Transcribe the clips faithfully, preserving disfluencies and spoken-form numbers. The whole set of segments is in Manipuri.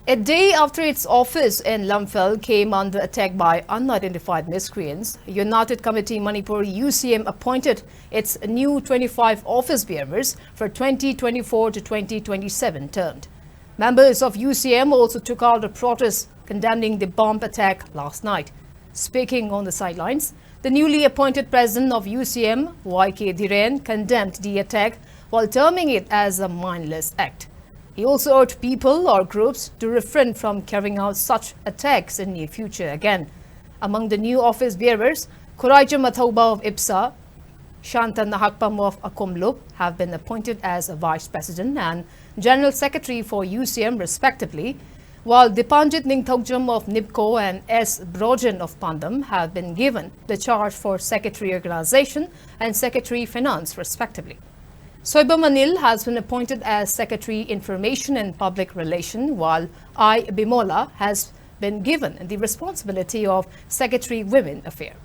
A day after its office in Lamphel came under attack by unidentified miscreants, United Committee Manipur, U C M, appointed its new twenty-five office bearers for twenty twenty-four to twenty twenty-seven term. Members of U C M also took out a protest condemning the bomb attack last night. Speaking on the sidelines, the newly appointed president of U C M, Y K Dhiren, condemned the attack while terming it as a mindless act. He also urged people or groups to refrain from carrying out such attacks in near future again. Among the new office bearers, Khuraijam Athouba of IPSA, Shanta Nahakpam of Akumlup have been appointed as a vice president and general secretary for U C M respectively, while Dipanjit Ningthoujam of NIPCO and S Brojan of Pandam have been given the charge for secretary organization and secretary finance respectively. Soibam Anil has been appointed as Secretary Information and Public Relation, while I Bimola has been given the responsibility of Secretary Women Affairs.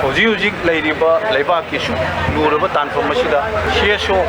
ꯍꯧꯖꯤꯛ ꯍꯧꯖꯤꯛ ꯂꯩꯔꯤꯕ ꯂꯩꯕꯥꯛꯀꯤ ꯁꯨꯛ ꯂꯨꯔꯕ ꯇꯥꯟꯐꯝ ꯑꯁꯤꯗ ꯁꯤ ꯑꯦꯁ ꯑꯣ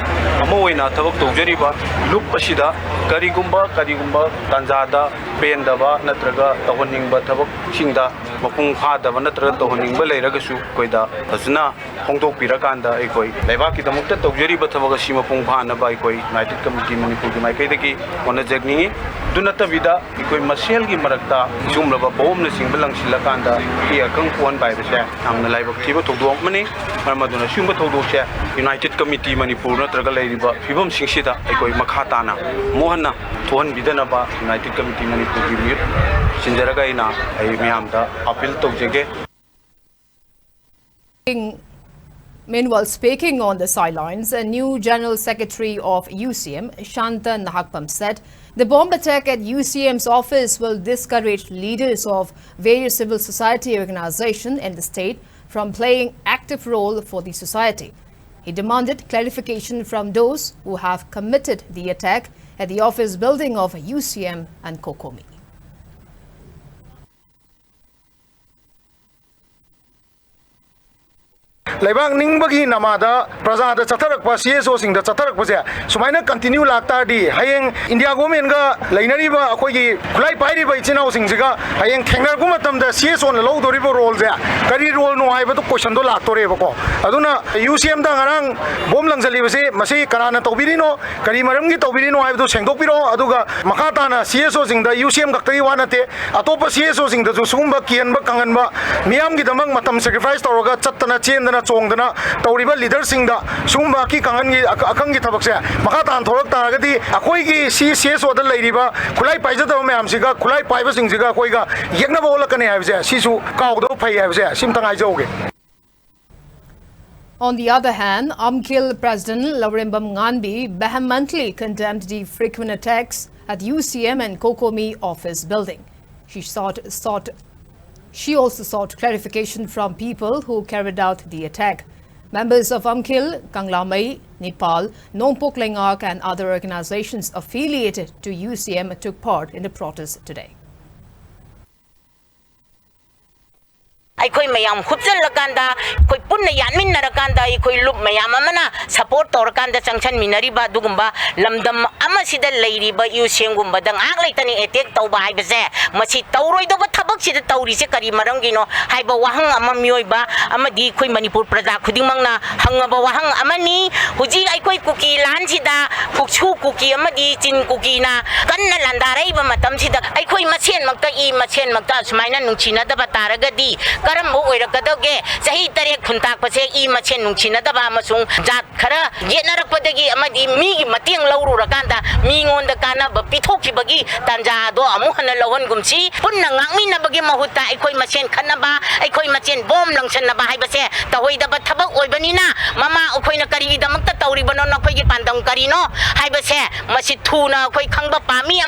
ꯑꯃ ꯑꯣꯏꯅ ꯊꯕꯛ ꯇꯧꯖꯔꯤꯕ ꯂꯨꯞ ꯑꯁꯤꯗ ꯀꯔꯤꯒꯨꯝꯕ ꯀꯔꯤꯒꯨꯝꯕ ꯇꯥꯟꯖꯥꯗ ꯄꯦꯟꯗꯕ ꯅꯠꯇ꯭ꯔꯒ ꯇꯧꯍꯟꯅꯤꯡꯕ ꯊꯕꯛꯁꯤꯡꯗ ꯃꯄꯨꯡ ꯐꯥꯗꯕ ꯅꯠꯇ꯭ꯔꯒ ꯇꯧꯍꯟꯅꯤꯡꯕ ꯂꯩꯔꯒꯁꯨ ꯑꯩꯈꯣꯏꯗ ꯐꯖꯅ ꯐꯣꯡꯗꯣꯛꯄꯤꯔꯀꯥꯟꯗ ꯑꯩꯈꯣꯏ ꯂꯩꯕꯥꯛꯀꯤꯗꯃꯛꯇ ꯇꯧꯖꯔꯤꯕ ꯊꯕꯛ ꯑꯁꯤ ꯃꯄꯨꯡ ꯐꯥꯅꯕ ꯑꯩꯈꯣꯏ ꯌꯨꯅꯥꯏꯇꯦꯠ ꯀꯝꯃꯤꯇꯤ ꯃꯅꯤꯄꯨꯔꯒꯤ ꯃꯥꯏꯀꯩꯗꯒꯤ ꯍꯣꯠꯅꯖꯅꯤꯡꯏ꯫ ꯑꯗꯨ ꯅꯠꯇꯕꯤꯗ ꯑꯩꯈꯣꯏ ꯃꯁꯦꯜꯒꯤ ꯃꯔꯛꯇ ꯁꯤꯒꯨꯝꯂꯕ ꯕꯣꯝꯅꯆꯤꯡꯕ ꯂꯪꯁꯤꯜꯂꯀꯥꯟꯗ ꯑꯀꯤ ꯑꯈꯪ ꯄꯣꯛꯍꯟꯕ ꯍꯥꯏꯕꯁꯦ ꯌꯥꯝꯅ ꯂꯥꯏꯕꯛ ꯊꯤꯕ ꯊꯧꯗꯣꯛ ꯑꯃꯅꯤ꯫ ꯃꯔꯝ ꯑꯗꯨꯅ ꯁꯤꯒꯨꯝꯕ ꯊꯧꯗꯣꯛꯁꯦ ꯌꯨꯅꯥꯏꯇꯦꯠ ꯀꯝꯃꯤꯇꯤ ꯃꯅꯤꯄꯨꯔ ꯅꯠꯇ꯭ꯔꯒ ꯂꯩꯔꯤꯕ ꯐꯤꯕꯝꯁꯤꯡꯁꯤꯗ ꯑꯩꯈꯣꯏ ꯃꯈꯥ ꯇꯥꯅ ꯑꯃꯨꯛ ꯍꯟꯅ ꯊꯣꯛꯍꯟꯕꯤꯗꯅꯕ ꯌꯨꯅꯥꯏꯇꯦꯠ ꯀꯝꯃꯤꯇꯤ ꯃꯅꯤꯄꯨꯔꯒꯤ ꯃꯤꯍꯨꯠ ꯁꯤꯟꯖꯔꯒ ꯑꯩꯅ ꯑꯩ ꯃꯌꯥꯝꯗ ꯑꯄꯤꯜ ꯇꯧꯖꯒꯦ꯫ Meanwhile, speaking on the sidelines, a new General Secretary of U C M, Shanta Nahakpam, said the bomb attack at U C M's office will discourage leaders of various civil society organizations in the state from playing active role for the society. He demanded clarification from those who have committed the attack at the office building of U C M and COCOMI. ꯂꯩꯕꯥꯛ ꯅꯤꯡꯕꯒꯤ ꯅꯃꯥꯗ ꯄ꯭ꯔꯖꯥꯗ ꯆꯠꯊꯔꯛꯄ, ꯁꯤ ꯑꯦꯁ ꯑꯣꯁꯤꯡꯗ ꯆꯠꯊꯔꯛꯄꯁꯦ ꯁꯨꯃꯥꯏꯅ ꯀꯟꯇꯤꯅ꯭ꯌꯨ ꯂꯥꯛꯇꯥꯔꯗꯤ, ꯍꯌꯦꯡ ꯏꯟꯗꯤꯌꯥ ꯒꯣꯔꯃꯦꯟꯒ ꯂꯩꯅꯔꯤꯕ ꯑꯩꯈꯣꯏꯒꯤ ꯈꯨꯠꯂꯥꯏ ꯄꯥꯏꯔꯤꯕ ꯏꯆꯤꯟ ꯏꯅꯥꯎꯁꯤꯡꯁꯤꯒ ꯍꯌꯦꯡ ꯊꯦꯡꯅꯔꯛꯄ ꯃꯇꯝꯗ ꯁꯤ ꯑꯦꯁ ꯑꯣꯅ ꯂꯧꯗꯣꯔꯤꯕ ꯔꯣꯜꯁꯦ ꯀꯔꯤ ꯔꯣꯜꯅꯣ ꯍꯥꯏꯕꯗꯨ ꯀꯣꯏꯁꯟꯗꯣ ꯂꯥꯛꯇꯣꯔꯦꯕꯀꯣ꯫ ꯑꯗꯨꯅ ꯌꯨ ꯁꯤ ꯑꯦꯝꯗ ꯉꯔꯥꯡ ꯕꯣꯝ ꯂꯪꯁꯤꯜꯂꯤꯕꯁꯤ, ꯃꯁꯤ ꯀꯅꯥꯅ ꯇꯧꯕꯤꯔꯤꯅꯣ, ꯀꯔꯤ ꯃꯔꯝꯒꯤ ꯇꯧꯕꯤꯔꯤꯅꯣ ꯍꯥꯏꯕꯗꯨ ꯁꯦꯡꯗꯣꯛꯄꯤꯔꯛꯑꯣ꯫ ꯑꯗꯨꯒ ꯃꯈꯥ ꯇꯥꯅ ꯁꯤ ꯑꯦꯁ ꯑꯣꯁꯤꯡꯗ, ꯌꯨ ꯁꯤ ꯑꯦꯝ ꯈꯛꯇꯒꯤ ꯋꯥ ꯅꯠꯇꯦ, ꯑꯇꯣꯞꯄ ꯁꯤ ꯑꯦꯁ ꯑꯣꯁꯤꯡꯗꯁꯨ ꯁꯤꯒꯨꯝꯕ ꯀꯤꯍꯟꯕ, ꯀꯪꯍꯟꯕ, ꯃꯤꯌꯥꯝꯒꯤꯗꯃꯛ ꯃꯇꯝ ꯁꯦꯀ꯭ꯔꯤꯐꯥꯏꯁ ꯇꯧꯔꯒ ꯆꯠꯇꯅ, ꯆꯦꯟꯗꯅ, ꯆꯣꯡꯗꯅ ꯇꯧꯔꯤꯕ ꯂꯤꯗꯔꯁꯤꯡꯗ ꯁꯤꯒꯨꯝꯕ ꯑꯀꯤ ꯀꯪꯍꯟꯒꯤ, ꯑꯀ-, ꯑꯈꯪꯒꯤ ꯊꯕꯛꯁꯦ ꯃꯈꯥ ꯇꯥꯅ ꯊꯣꯛꯂꯛ ꯇꯥꯔꯒꯗꯤ, ꯑꯩꯈꯣꯏꯒꯤ ꯁꯤ ꯁꯤ ꯑꯦꯁ ꯑꯣꯗ ꯂꯩꯔꯤꯕ ꯈꯨꯠꯂꯥꯏ ꯄꯥꯏꯖꯗꯕ ꯃꯌꯥꯝꯁꯤꯒ, ꯈꯨꯠꯂꯥꯏ ꯄꯥꯏꯕꯁꯤꯡꯁꯤꯒ ꯑꯩꯈꯣꯏꯒ ꯌꯦꯛꯅꯕ ꯑꯣꯜꯂꯛꯀꯅꯤ ꯍꯥꯏꯕꯁꯦ, ꯁꯤꯁꯨ ꯀꯥꯎꯗꯕ ꯐꯩ ꯍꯥꯏꯕꯁꯦ, ꯁꯤꯝꯇꯪ ꯍꯥꯏꯖꯍꯧꯒꯦ꯫ On the other hand, UMKHIL President Laurembam Nganbi vehemently condemned the frequent attacks at U C M and COCOMI office building. She sought, sought, she also sought clarification from people who carried out the attack. Members of UMKHIL, Kanglamei, Nepal, Nongpok Lengak and other organizations affiliated to U C M took part in the protest today. ꯑꯩꯈꯣꯏ ꯃꯌꯥꯝ ꯍꯨꯞꯆꯜꯂꯀꯥꯟꯗ, ꯑꯩꯈꯣꯏ ꯄꯨꯟꯅ ꯌꯥꯟꯃꯤꯟꯅꯔꯀꯥꯟꯗ, ꯑꯩꯈꯣꯏ ꯂꯨꯞ ꯃꯌꯥꯝ ꯑꯃꯅ ꯁꯄꯣꯔꯠ ꯇꯧꯔꯀꯥꯟꯗ ꯆꯪꯁꯟꯃꯤꯟꯅꯔꯤꯕ ꯑꯗꯨꯒꯨꯝꯕ ꯂꯝꯗꯝ ꯑꯃꯁꯤꯗ ꯂꯩꯔꯤꯕ ꯌꯨ ꯁꯤ ꯑꯦꯝꯒꯨꯝꯕꯗ ꯉꯥꯏꯍꯥꯛ ꯂꯩꯇꯅ ꯑꯦꯇꯦꯛ ꯇꯧꯕ ꯍꯥꯏꯕꯁꯦ, ꯃꯁꯤ ꯇꯧꯔꯣꯏꯗꯧꯕ ꯊꯕꯛꯁꯤꯗ ꯇꯧꯔꯤꯁꯦ ꯀꯔꯤ ꯃꯔꯝꯒꯤꯅꯣ ꯍꯥꯏꯕ ꯋꯥꯍꯪ ꯑꯃ ꯃꯤꯑꯣꯏꯕ ꯑꯃꯗꯤ ꯑꯩꯈꯣꯏ ꯃꯅꯤꯄꯨꯔ ꯄ꯭ꯔꯖꯥ ꯈꯨꯗꯤꯡꯃꯛꯅ ꯍꯪꯉꯕ ꯋꯥꯍꯪ ꯑꯃꯅꯤ꯫ ꯍꯧꯖꯤꯛ ꯑꯩꯈꯣꯏ ꯀꯨꯀꯤ ꯂꯥꯟꯁꯤꯗ ꯀꯨꯛꯁꯨ ꯀꯨꯀꯤ ꯑꯃꯗꯤ ꯆꯤꯟ ꯀꯨꯀꯤꯅ ꯀꯟꯅ ꯂꯥꯟꯗꯥꯔꯛꯏꯕ ꯃꯇꯝꯁꯤꯗ, ꯑꯩꯈꯣꯏ ꯃꯁꯦꯟꯃꯛꯇ, ꯏ ꯃꯁꯦꯟꯃꯛꯇ ꯑꯁꯨꯃꯥꯏꯅ ꯅꯨꯡꯁꯤꯅꯗꯕ ꯇꯥꯔꯒꯗꯤ ꯀꯔꯝꯕ ꯑꯣꯏꯔꯛꯀꯗꯒꯦ? ꯆꯍꯤ ꯇꯔꯦꯠ ꯈꯨꯟꯇꯥꯛꯄꯁꯦ ꯏ ꯃꯁꯦꯟ ꯅꯨꯡꯁꯤꯅꯗꯕ ꯑꯃꯁꯨꯡ ꯖꯥꯠ ꯈꯔ ꯌꯦꯠꯅꯔꯛꯄꯗꯒꯤ ꯑꯃꯗꯤ ꯃꯤꯒꯤ ꯃꯇꯦꯡ ꯂꯧꯔꯨꯔꯀꯥꯟꯗ ꯃꯤꯉꯣꯟꯗ ꯀꯥꯟꯅꯕ ꯄꯤꯊꯣꯛꯈꯤꯕꯒꯤ ꯇꯥꯟꯖꯥ ꯑꯗꯣ ꯑꯃꯨꯛ ꯍꯟꯅ ꯂꯧꯍꯟꯒꯨꯝꯁꯤ꯫ ꯄꯨꯟꯅ ꯉꯥꯛꯃꯤꯟꯅꯕꯒꯤ ꯃꯍꯨꯠꯇ ꯑꯩꯈꯣꯏ ꯃꯁꯦꯟ ꯈꯠꯅꯕ, ꯑꯩꯈꯣꯏ ꯃꯁꯦꯟ ꯕꯣꯝ ꯂꯪꯁꯟꯅꯕ ꯍꯥꯏꯕꯁꯦ ꯇꯧꯍꯣꯏꯗꯕ ꯊꯕꯛ ꯑꯣꯏꯕꯅꯤꯅ, ꯃꯃꯥ ꯑꯩꯈꯣꯏꯅ ꯀꯔꯤꯒꯤꯗꯃꯛꯇ ꯇꯧꯔꯤꯕꯅꯣ, ꯅꯈꯣꯏꯒꯤ ꯄꯥꯟꯗꯝ ꯀꯔꯤꯅꯣ ꯍꯥꯏꯕꯁꯦ ꯃꯁꯤ ꯊꯨꯅ ꯑꯩꯈꯣꯏ ꯈꯪꯕ ꯄꯥꯝꯃꯤ꯫